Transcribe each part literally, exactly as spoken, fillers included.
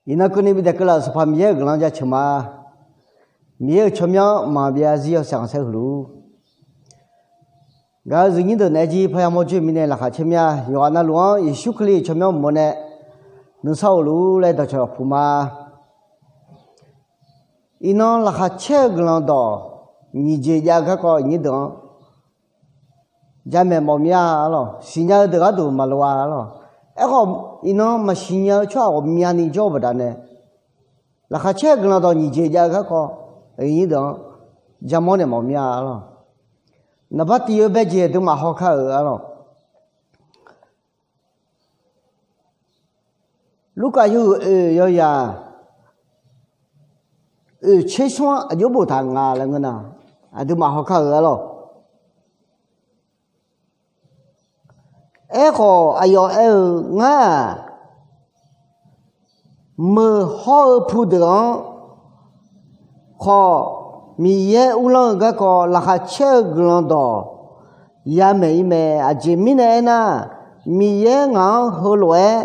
Iqnan keuvni bidaef keuvlaf-euq Sanqpaq Miqyaer-euq guiqlanq jaceuq ma. Miqyaer-euq tsawrmyanr maqbyav zarzir yawshaef khanqsaer huiq luf-ur. Gaq-eu zuifnyir deuq naeq-aer jir parya mawr joer-eu mirnae laqkhaq caer mir-a. Yawqghaq navluf-anr Yeqsur Kali-euq tsawrmyanr mawf nae nuisar of luf-ur laer dawqcawq puq ma. Iqnan laqkhaq caer-eu guiqlanq dawq nyiq jeq jav-eu garkawv iqnyir deuq-anr jamaeq mawf mir-a arlawq. Siqnya-eu deuq gharduq maqloq-a arlawq. Aerkhawf, iqnan maqsiq nya-eu tsawrhaq ghawqmyani jawr-eu baqdanae, laqkhaq caer-eu guiqlanq dawq nyiq jeq jav-eu garkawv iqnyir deuq-anr jamawr naeq mawf mir-a arlawq. Naqbar tiq yawbae jeq aqduimaf haw kar-euq arlawq. Lurkaf yawhuiq oeq yawzaq oeq tser smr-anr aqjox boftaq nga laer ngeur nar, aqduimaf haw kar-euq arlawq. Aerkhawf, aqyawf aer-eu, Ngar-aq, meuq hawr-eu pudeuq-anr khawf, Miqyaer uvlanr-eu garkawv laqkhaq caer-eu guiqlanq dawq yamaeq-ir mae. Aqjeq mirnae aernar, Miqyaer ngaq-anr heulof-aer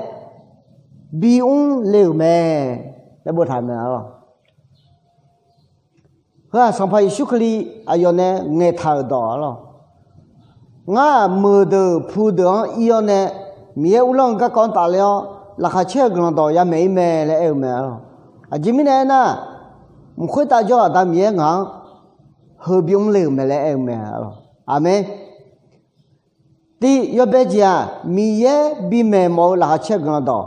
bimr le-euq mae laer boftaq mae arlawq. Heu-aq, Sanqpaq Yeqsur Kali aqyawf nae ngaeqtaq-euq dawq arlawq. Ngar-aq, meuqdeuq pudeuq-anr ir-awr nae, Miqyaer uvlanr-eu garkawv-anr tafler-awr, laqkhaq caer-eu guiqlanq dawq yamaeq-ir mae laer aer-eu mae arlawq. Aqjeq mirnae aernar, mq khoertav jawr-eu Aqda Miqyaer ngaq-anr heu bimr le-euq mae laer aer-eu mae arlawq. Aqmeq. Tiq yawbae jeq-aq, Miqyaer bimaeq mawf-eu laqkhaq caer-eu guiqlanq dawq,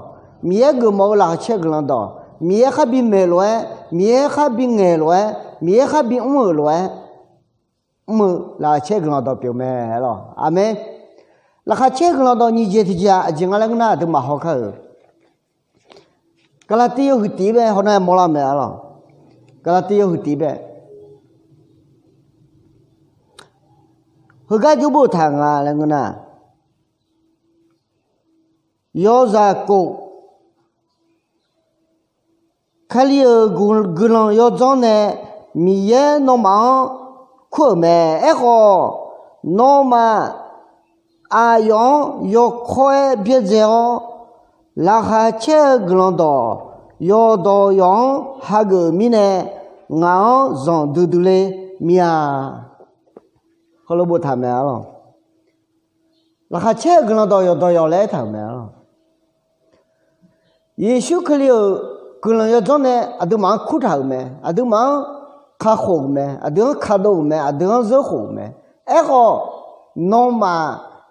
Miqyaer geufmawf-eu laqkhaq caer-eu guiqlanq dawq, Miqyaer khar bimaeq lof-aer, Miqyaer khar bingaeq lof-aer, Miqyaer khar bimr-euq lof-aer mr-eu laqkhaq caer-eu guiqlanq dawq pyeuf mae arlawq. Aqmeq. Laqkhaq caer-eu guiqlanq dawq nyiq jeq tiq jeq-aq, aqjeq nga laer ngeur nar, aqduimaf haw kar-euq. Gaqlaqtiv yawhuiq tiq bae hawnar-aer mawrlar mae arlawq. Gaqlaqtiv yawhuiq tiq bae. Heugar jawr boftaq nga laer ngeur nar, yawzaq kof, Kali-euq guiqlanq yawdzanr nae Miqyaer nawmaf-anr kur-euq mae. Aerkhawf, nawmaf aqyawf-anr yawkawr-aer byaerdzae-awr, laqkhaq caer-eu guiqlanq dawq yawqdawq yawq-anr hageuf-euq mirnae, ngaq-anr zanqdui dui ler mir-a. Heulof boftaq mae arlawq. Laqkhaq caer-eu guiqlanq dawq yawqdawq yawq laer aertaq-euq mae arlawq. Yeqsur Kali-euq guiqlanq yawdzanr nae aqduimaf-anr kurtaq-euq mae. Aqduimaf-anr kakhof-euq mae. Aqdui-anr kadov-euq mae. Aqdui-anr zeurkhof-euq mae. Aerkhawf, nawmaf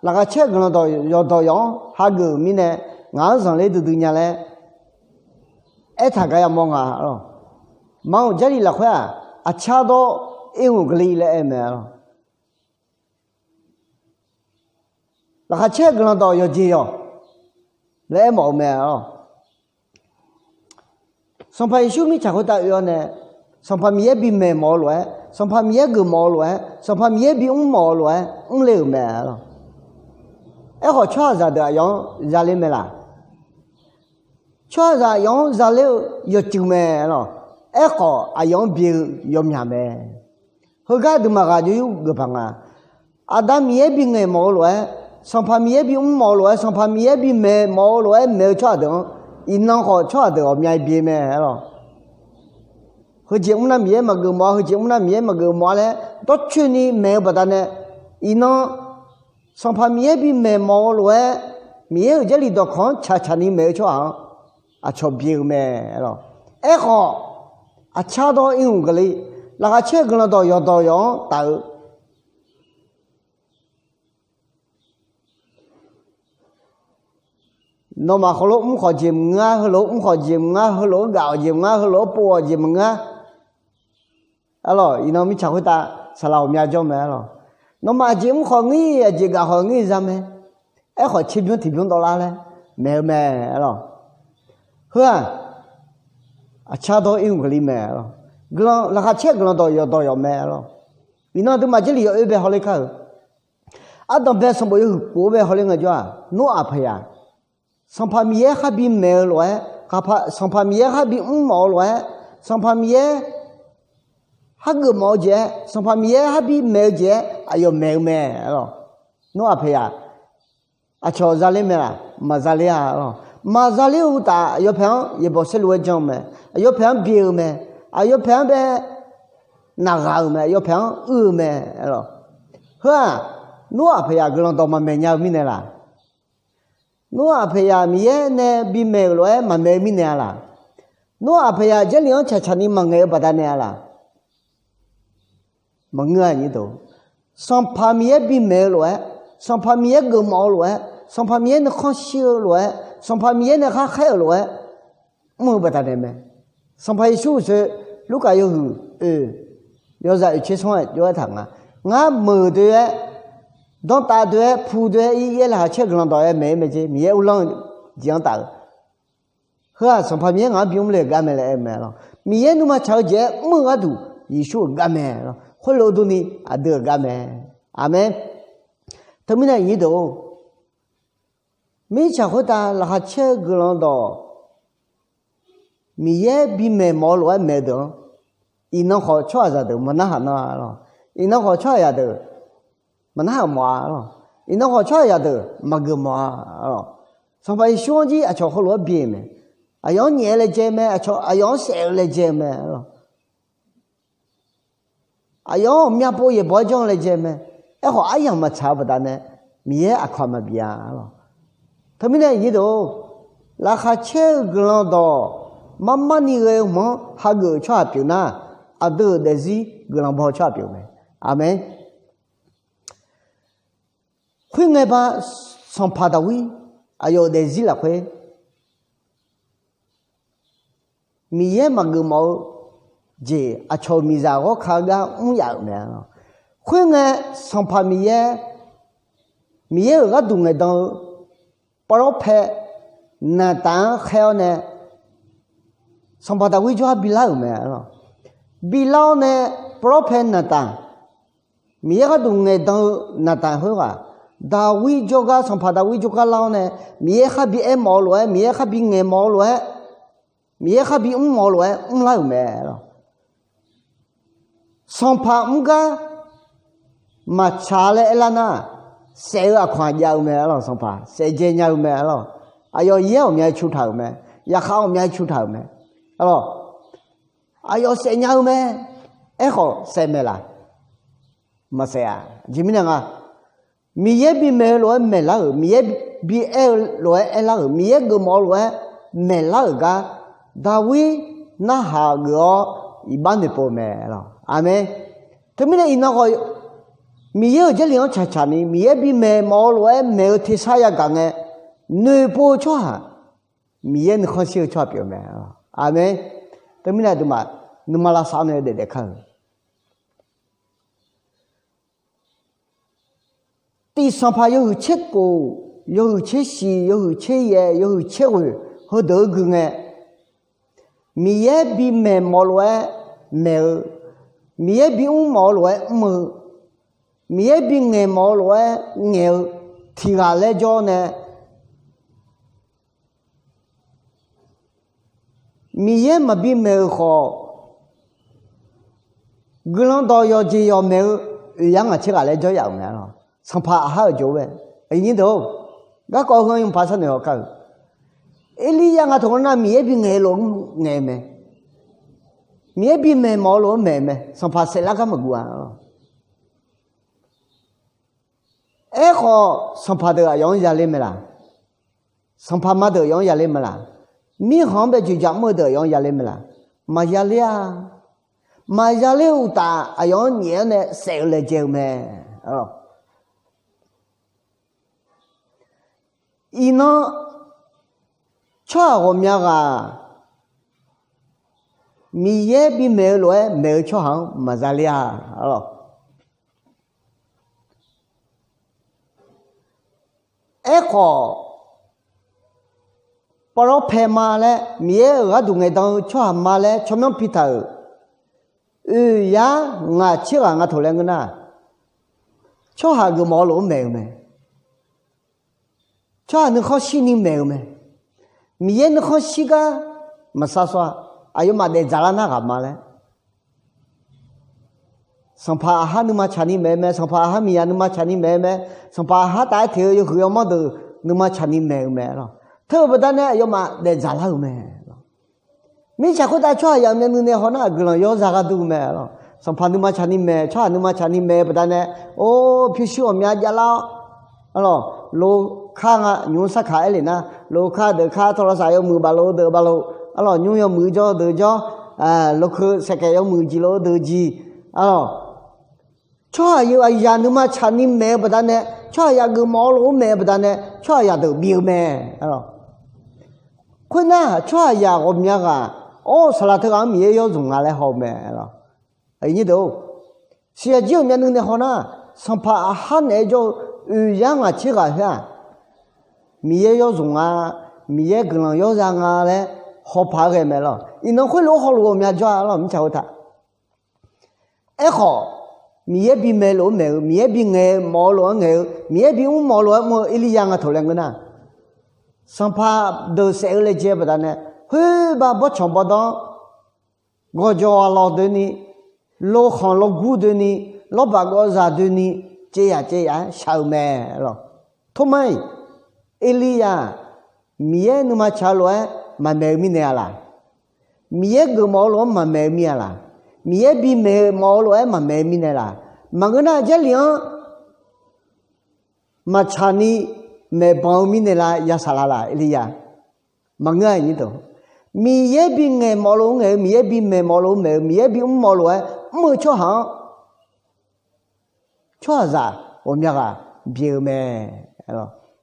laqkhaq caer-eu guiqlanq dawq yawqdawq yawq-anr hageuf-euq mirnae, ngaq-anr zanqler duidui nya laer aertaq gar yamawr nga arlawq. Maqanr-euq Jarlif lafkhoer-aq, aqcar dawr irhmq gaqli laer aer-eu mae arlawq. Laqkhaq caer-eu guiqlanq dawq yawqjeq yawq laer aermawf-eu mae arlawq. Sanqpaq Yeqsur mirtsaq khoertav oe-awr nae, Sanqpaq Miqyaer bimaeq mawf-eu lof-aer, Sanqpaq Miqyaer geufmawf-eu lof-aer, Sanqpaq Miqyaer bimr mawf-eu lof-aer mrle-euq mae arlawq. Aerkhawf, tsawrhaqzaq deuq aqyawf-anr zaler mae laq? Tsawrhaqzaq aqyawf-anr zaler-eu yawcuiv mae arlawq. Aerkhawf, aqyawf-anr bye-eu yawmyaq mae. Heugar aqduimaf ghaq jov yur geufpaq nga. Aqda Miqyaer bingaeq mawf-eu lof-aer, Sanqpaq Miqyaer bimr mawf-eu lof-aer, Sanqpaq Miqyaer bimaeq mawf-eu lof-aer maeq-eu tsawrhaq deuq-anr, iqnan khawf tsawrhaq deuq ghawqmya bye mae arlawq. Heujeq mr nar Miqyaer maqgeuf mawf-a, heujeq mr nar Miqyaer maqgeuf mawf-a laer dawrcoeni maeq-eu baqdanae, iqnan Sanqpaq Miqyaer bimaeq mawf-eu lof-aer, Miqyaer-euq Jarlif dawqkawq-anr tsaqtsaq ni maeq-eu tsawrhaq-anr aqcawq bye-eu mae arlawq. Aerkhawf, aqcar dawr irhmq gaqli, laqkhaq caer-eu guiqlanq dawq yawqdawq yawq-anr taf-eu Nawmaf heulof mr khawf jeq maqngeur-a, heulof mr khawf jeq maqngeur-a, heulof-anr gaf-awq jeq maqngeur-a, heulof-anr pov-awq jeq maqngeur-a. Arlawq, iqnan mirtsaq khoertav saqlaq ghawqmya jawr mae arlawq. Nawmaf aqjeq mr khawf ngir, aqjeq gaf khawf ngir za mae. Aerkhawf tserbymr tiqbymr dawvlar laer maeq-eu mae arlawq. Heu-aq, aqcar dawr irhmq gaqli mae arlawq. Guiqlanq laqkhaq caer guiqlanq dawq yawqdawq yawq mae arlawq. Iqnan aqduimaf Jarlif yawoer bae hawler kar-euq. Ardanq bae sanqbof yawhuiq khof-eu bae hawler ngaejawr-aq, Noraq paqyaq, Sanqpaq Miqyaer khar bimaeq-eu lof-aer, Sanqpaq Miqyaer khar bimr mawf-eu lof-aer, Sanqpaq Miqyaer khar geufmawf-eu jeq-aer, Sanqpaq Miqyaer khar bimaeq-eu jeq-aer aqyawf maeq-eu mae arlawq. Noraq paqyaq, aqcawq zaler mae laq? Maqzaler-a arlawq. Maqza ler-eu uqtaf, aqyawf paeq-anr yaeqbawq saerlu-aer janr-eu mae. Aqyawf paeq-anr byeq-eu mae. Aqyawf paeq-anr bae naqghaq-euq mae. Aqyawf paeq-anr uir-eu mae, a lawq. Heu-aq, Noraq paeqyaq guiqlanq dawq maqmaeq nya-eu mirnae laq? Noraq paeqyaq Miqyaer nae bimaeq-euq lof-aer maqmaeq-eu mirnae-a laq? Noraq paeqyaq Jarlif-anr tsaqtsaq ni maqngaeq-eu baqdanae-a laq? Maqngeur-a. Sanqpaq Miqyaer bimaeq-eu lof-aer, Sanqpaq Miqyaer geufmawf-eu lof-aer, Sanqpaq Miqyaer nuikhanr shir-eu lof-aer, Sanqpaq Miqyaer nae khar khaer-euq lof-aer mr-eu baqdanae mae. Sanqpaq Yeqsur uqshoe Lurkaf yawhuiq oeq, yawzaq oeq tser smr-aer jov-aer taq nga, ngar meuq doe-aer, danrtav doe-aer, pu doe-aer, ir yaer laqkhaq caer-eu guiqlanq dawq-aer maeq-ir mae jeq, Miqyaer uvlanr-eu jeq-anr taf-eu. Heu-aq, Sanqpaq Miqyaer ngaq-anr bimr le-euq gar mae laer aer-eu mae, a lawq. Miqyaer nuima tsaq-eu jeq-aer mr-eu gharduq Yeqsur-euq gar mae, a lawq. Khoerlof durni aqdui-euq gar mae. Aqmeq. Teumirnae aqnyir deuq-or, mirtsaq khoertav laqkhaq caer-eu guiqlanq dawq, Miqyaer bimaeq mawf-eu lof-aer maeq-eu deuq-anr, iqnan khawf tsawrhaqzaq deuq maqnarhaq nar-a lawq. Iqnan khawf tsawrhaqzaq deuq maqnarhaq mawf-a lawq. Iqnan khawf tsawrhaqzaq deuq maqgeuf mawf-a lawq. Sanqpaq Yeqsur-anr jir aqcawq heulof-aer bi-euq mae. Aqyawf-anr nyaef-eu laejae mae. Aqcawq aqyawf-anr saef-eu laejae mae, a lawq. Aqyawf-anr ghawqmya pov yaeqbawq-aer janr-eu laejae mae. Aerkhawf, aryamq maqtsaq-eu baqdanae Miqyaer aqkawq-aq maqbif-a, a lawq. Teumirnae aqnyir deuq-or, laqkhaq caer-eu guiqlanq dawq marmar ni ghae-eu hmq-anr hageuf-euq tsawrhaq pyeuf nar, aqdui-euq daefzir guiqlanq baw-eu tsawrhaq pyeuf mae. Aqmeq. Khoerngae ba, sanqpaq Daqwir aqyawf-euq daefzir lafkhoer Miqyaer maqgeuf mawf-eu jeq aqcawq-euq miqzaq ghawrkaq gar mr yaf-euq mae, a lawq. Khoerngae, sanqpaq Miqyaer, Miqyaer-euq gharduq ngaeqdan-eu pavlawr pae Naqtaf-anr khaer-awr nae, sanqpaq Daqwir jawrgar bilar-euq mae, a lawq. Bilar-awr nae, pavlawr pae Naqtaf, Miqyaer gharduq ngaeqdan-eu Naqtaf khoerghaq, Daqwir jawrgar, sanqpaq Daqwir jawrgar lar-awr nae, Miqyaer khar bi aer mawf-eu lof-aer, Miqyaer khar bi ngaeq mawf-eu lof-aer, Miqyaer khar bi mr mawf-eu lof-aer mrlar-euq mae, a lawq. Sanqpaq mr gar maqtsaq laer aerlar nar, saef-eu aqkawq-aq jav-eu mae, a lawq. Sanqpaq saef dzae nya-eu mae, a lawq. Aqyawf yaer ghawqmya-aer cu taq-euq mae. Yaqkhav ghawqmya-aer cu taq-euq mae, a lawq. Aqyawf saef nya-eu mae. Aerkhawf saef maeq laq? Maqsaef-a. Aqjeq mirnae nga, Miqyaer bimaeq-eu lof-aer maeqlar-euq, Miqyaer bi aer-eu lof-aer aerlar-euq, Miqyaer geufmawf-eu lof-aer maeqlar-euq gar Daqwir narhaq geuf-awr iqbax noeqpov-eu mae, a lawq. Aqmeq. Teumirnae iqnan khawf, Miqyaer-euq Jarlif-anr tsaqtsaq ni Miqyaer bimaeq mawf-eu lof-aer maeq-eu tersar yagaq ngae, noeqpov-eu tsawrhaq, Miqyaer nuikhanr shir-eu tsawrhaq pyeuf-eu mae, a lawq. Aqmeq. Teumirnae aqduimaf nuima lavsav-awr nae daef daef kar-euq Tiq Sanqpaq yawhuiq tser kof, yawhuiq tser shiq, yawhuiq tser yaev, yawhuiq tser ghoeq heudeuq-eu gui ngae, Miqyaer bimaeq mawf lof-aer maeq-eu, Miqyaer bimr mawf-eu lof-aer mr-eu, Miqyaer bingaeq mawf-eu lof-aer ngaeq-eu tiq ghaq laer jawr nae, Miqyaer maqbi maeq-euq khawf, guiqlanq dawq yawqjeq yawq maeq-eu oeq yar ngaq tser ghaq laer jawr yaf-euq mae, a lawq. Sanqpaq aqhar-euq jov-aer, aqnyir deuq-or, garkawv heu-anr yawpaq sharnoeq haw kar-euq. Erliryav nga taq-anr nar Miqyaer bingaeq-eu lof-aer ngaeq-eu mae. Miqyaer bimaeq mawf-eu lof-aer maeq-eu mae. Sanqpaq saeflar gar maqguv-a, a lawq. Aerkhawf, sanqpaq deuq aqyawf-anr yaler mae laq? Sanqpaq ma deuq aqyawf-anr yaler mae laq? Mirkhanq-anr bae dzoeqdzaq mr-eu deuq aqyawf-anr yaler mae laq? Maqyaler-a. Maqyaler-eu uqtaf, aqyawf-anr nyaef-awr nae saef-eu laejae-eu mae, a lawq. Iqnan, tsawrhaq ghawqmya ghaq Miqyaer bimaeq-eu lof-aer maeq-eu tsawrhaq-anr maqyaler-a, a lawq. Aerkhawf, pavlawr pae ma laer, Miqyaer-euq gharduq ngaeqdan-eu tsawrhaq ma laer tsawrmyanr pi taq-euq oeq yar ngaq tser ghaq nga taq laer ngeur nar, tsawrhaq geufmawf-eu lof-aer maeq-eu mae. Tsawrhaq nuikhanr shirni maeq-eu mae. Miqyaer nuikhanr shir gar maqsar sawr-a. Aqyawfmaf daefdzaq lar nar ghaq ma laer, sanqpaq aqhar nuima tsaqni maeq-eu mae. Sanqpaq aqhar miqya nuima tsaqni maeq-eu mae. Sanqpaq aqhar taf-aer teq-eu yawhuiq yawmanr deuq nuima tsaqni maeq-eu mae, a lawq. Teu-eu baqdanae aqyawfmaf daefdzaq lar-euq mae. Mirtsaq khoertav tsawrhaqzaq-euq myavnuiv nae haw nar, guiqlanq yawr za gharduq mae. Sanqpaq nuima tsaqni maeq, tsawrhaq nuima tsaqni maeq-eu baqdanae, or, pyurshuir ghawqmya javlar-awr, arlawq, lokar nga, nymq-mr sarkaq aer lef nar, lokar deuq kar, tawlavsaf yawmuiq baf lof-eu deuq baf lof, arlawq, nymr yawmuiq jawr deuq jawr, lokeu saeqkaeq yawmuiq jiq lof-eu deuq jiq, arlawq, tsawrhaqzaq nuima tsaqni maeq-eu baqdanae, tsawrhaqzaq geufmawf-eu lof-aer maeq-eu baqdanae, tsawrhaqzaq deuq bif-eu mae. Khoernar, tsawrhaqzaq ghawqmya ghaq, or, saqlaq teughaq-anr Miqyaer yawr zmq nga laer haw-eu mae. Siqyaq jir-euq myavnuiv nae haw nar, sanqpaq aqhar naeq-aer jawr-eu oeq yar ngaq tser ghaq khoer-aq, Miqyaer yawr zmq nga, Miqyaer guiqlanq yawr za nga laer hawpaq-aer ghae mae lawq. Iqnan khoerlof-aer hawluf ghawqmya jawr-a lawq, mirtsaq khoertav. Aerkhawf, Miqyaer bimaeq lof-aer maeq-eu, Miqyaer bingaeq mawf-eu lof-aer ngaeq-eu, Miqyaer bimr mawf-eu lof-aer mr-eu Erliryav nga taq laer ngeur nar, sanqpaq deuq saef-eu laejae baqdanae, khoerbav bawrtsanq bawrdanr-anr gawqjawq ghaq lawq doeni, lokhanq lawrgur doeni, lawrbaq gawvzaq doeni, caev yaf caev yaf-aer shaq-eu mae lawq. Tormar-iq, Erliryav-aq, Miqyaer nuima tsaq-eu lof-aer maqmaeq-eu mirnae-a laq? Miqyaer geufmawf-eu lof-anr maqmaeq-eu mir-a laq? Miqyaer bimaeq mawf-eu lof-aer maqmaeq-eu mirnae laq? Maqngeur nar, Jarlif-anr maqtsaq ni maeqbanq-eu mirnae la ya saqlaq laq, Erliryav? Maqngeur-a. Miqyaer bingaeq mawf lof-aer ngaeq-eu, Miqyaer bimaeq mawf lof-aer maeq-eu, Miqyaer bimr mawf lof-aer mr-eu tsawrhaq-anr tsawrhaqzaq ghawqmya ghaq byaeq-eu mae.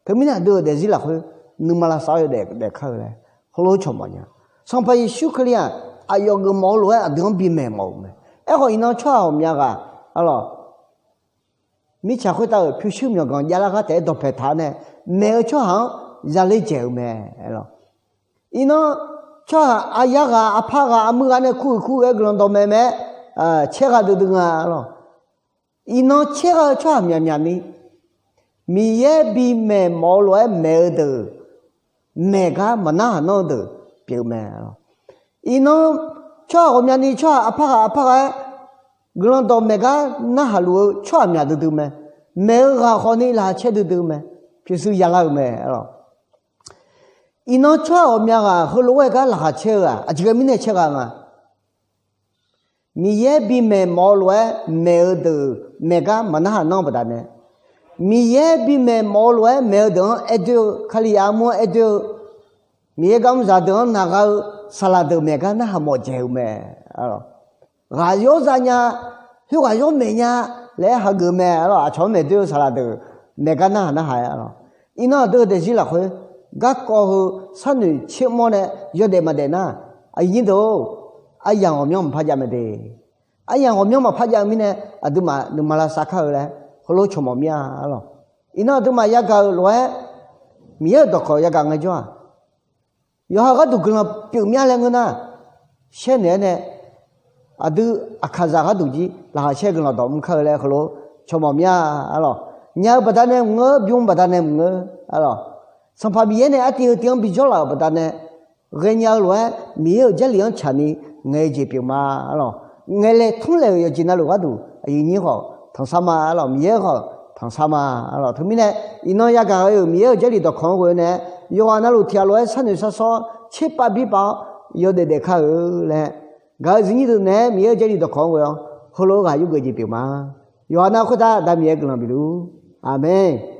Teumirnae aqdui-euq daefzir lafkhoer nuima lavsav-awr yawdaef daef kar-eu laer heulof-aer cawq mawf nya. Sanqpaq Yeqsur Kali-aq, aqyawf geufmawf-eu lof-aer aqdui-anr bimaeq mawf-euq mae. Aerkhawf, iqnan tsawrhaq ghawqmya ghaq, arlawq, mirtsaq khoertav-euq pyurshuir myawqganq javlar ghaq taef-aer dawqpae taq-awr nae maeq-eu tsawrhaq-anr zale dzaeq-eu mae. Iqnan tsawrhaq aqyar ghaq, aqpar ghaq, aqmuiq ghaq nae kur-euq kur-aer guiqlanq dawqmaeq mae-aer caer gha duidui nga lawq. Iqnan caer gha-eu tsawrhaq myaqmyaq ni, Miqyaer bimaeq mawf-eu lof-aer maeq-eu deuq, maeq gar maqnarhaq nanr-eu deuq pyeuf-eu mae. Iqnan tsawrhaq ghawqmyani tsawrhaq aqpar ghaq aqpar ghaq-aer guiqlanq dawqmaeq gar narhaq luf-eu tsawrhaq myaq duidui mae. Maeq-eu ghaq khawfni laqkhaq caer duidui mae. Pyurshuir yalar-euq mae. Iqnan tsawrhaq ghawqmya ghaq heulof-aer gar laqkhaq caer-eu-aq, aqjeq mirnae caer gha nga. Miqyaer bimaeq mawf-eu lof-aer maeq-eu deuq maeq gar maqnarhaq nanr-eu baqdanae, Miqyaer bimaeq mawf-eu lof-aer maeq-eu deuq-anr aerdoer-eu, Kalizaq armur-anr aerdoer-eu, Miqyaer gar mr zaqdeuq-anr naq gha-eu saqlaq deuq maeq gar narhaq mawf dzaeq-eu mae. Ghaq yawr za nya, khoerghaq yawr maeq nya laer hageuf mae. Aqcawq-anr maeq doer-eu saqlaq deuq maeq gar narhaq narhaq-aer lawq. Iqnan aqdui-euq daefzir lafkhoer garkawv heu sharnoeq tsermawr nae yawdaef maqdaef nar, aqyuif nyir deuq-or, aryamq ghawqmyanr maqpar jav mae de. Aryamq ghawqmyanr maqpar jav-eu mirnae, aqduimaf nuima lavsav kar-eu laer heulof cawq mawf mir-a lawq. Iqnan aqduimaf yagaq-euq lof-aer Miqyaer-euq dawqkawq yagaq ngaejawr-aq, yawqha gharduq guiqlanq pyeuf mya laer ngeur nar, shaer naeq-aer nae aqdui aqkaqzaq gharduq jir laqkhaq caer guiqlanq dawq mr kar-eu laer heulof cawq mawf mir-a lawq. Nya-eu baqdanae maqngeur, bym baqdanae maqngeur, arlawq, Sanqpaq Miqyaer nae artiv heu tiv-anr bijawr laf-euq baqdanae ghaenya-eu lof-aer Miqyaer-euq Jarlif-anr tsaqni ngaeq-eu jeq pyeuf ma, arlawq. Ngaeqlaeq tanrlaeq-euq yawqjeq navluf gharduq aqyuif nyir khawf tanqsar ma, arlawq, Miqyaer khawf tanqsar ma, arlawq. Teumirnae iqnan yagaq ghae-euq Miqyaer-euq Jarlif dawqkawq-anr ghoe-eu nae, yawqghaq navluf tiqghaq lof-aer sharnoeq sharshawr tserpav birpav-awr yawdaef daef kar-eu laer, gaq-euq zifnyir deuq naeq-aer Miqyaer-euq Jarlif dawqkawq-anr ghoe-awr heulof-aer ghaq yurgeuf jeq pyeuf ma. Yawqghaq nav khoertav Aqda Miqyaer guiqlanq bifluf-ur. Aqmeq.